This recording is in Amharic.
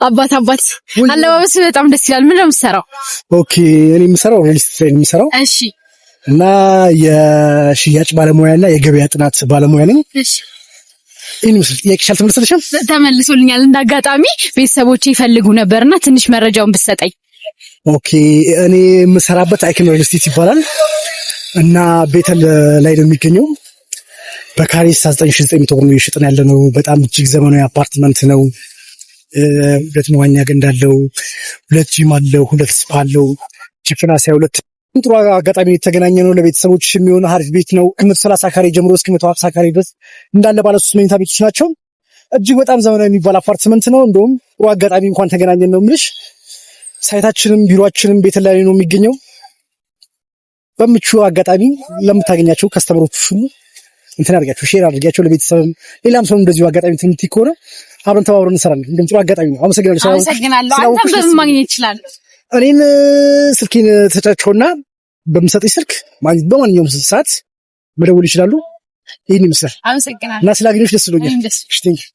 አባት አባት፣ አለባበስ በጣም ደስ ይላል። ምን ነው የምትሰራው? Okay፣ እኔ የምሰራው real estate ላይ ነው የምሰራው። እና የሽያጭ ባለሙያ እና የገበያ ጥናት ባለሙያ ነኝ። ይህን ይመስል። ጥያቄሽ አልተመለሰልሽም? ተመልሶልኛል። እንዳጋጣሚ ቤተሰቦቼ ይፈልጉ ነበርና ትንሽ መረጃውን ብትሰጠኝ። Okay፣ እኔ የምሰራበት አይከን real estate ይባላል እና ቤተል ላይ ነው የሚገኘው። በካሬ 69,900 ብር ነው እየሸጥን ያለ ነው። በጣም እጅግ ዘመናዊ አፓርትመንት ነው። ሁለት መዋኛ ገንዳ አለው፣ ሁለት ጂም አለው፣ ሁለት spa አለው። G plus 22። ጥሩ አጋጣሚ የተገናኘ ነው። ለቤተሰቦች የሚሆን አሪፍ ቤት ነው። ከ130 ካሬ ጀምሮ እስከ 150 ካሬ ድረስ እንዳለ ባለ ሶስት መኝታ ቤቶች ናቸው። እጅግ በጣም ዘመናዊ የሚባል አፓርትመንት ነው። እንደውም ጥሩ አጋጣሚ እንኳን ተገናኘን ነው የምልሽ። Site ኣችንም ቢሮአችንም ቤተል ላይ ነው የሚገኘው። በምቹ አጋጣሚ ለምታገኛቸው customer ኦች ሁሉ እንትን አድርጊያቸው፣ share አድርጊያቸው። ለቤተሰብም ሌላም ሰው እንደዚሁ አጋጣሚ ትምህርት ከሆነ አብረን ተባብረን እንሰራለን። እንደውም ጥሩ አጋጣሚ ነው። አመሰግናለሁ። አመሰግናለሁ። አንተም በምን ማግኘት ይችላል? እኔን ስልኬን ተጫቸውና በምሰጥሽ ስልክ በማንኛውም ሰዓት መደወል ይችላሉ። ይህን ይመስላል። አመሰግናለሁ። እና ስላገኘሁሽ ደስ ብሎኛል። እኔም ደስ እሺ፣ thank you።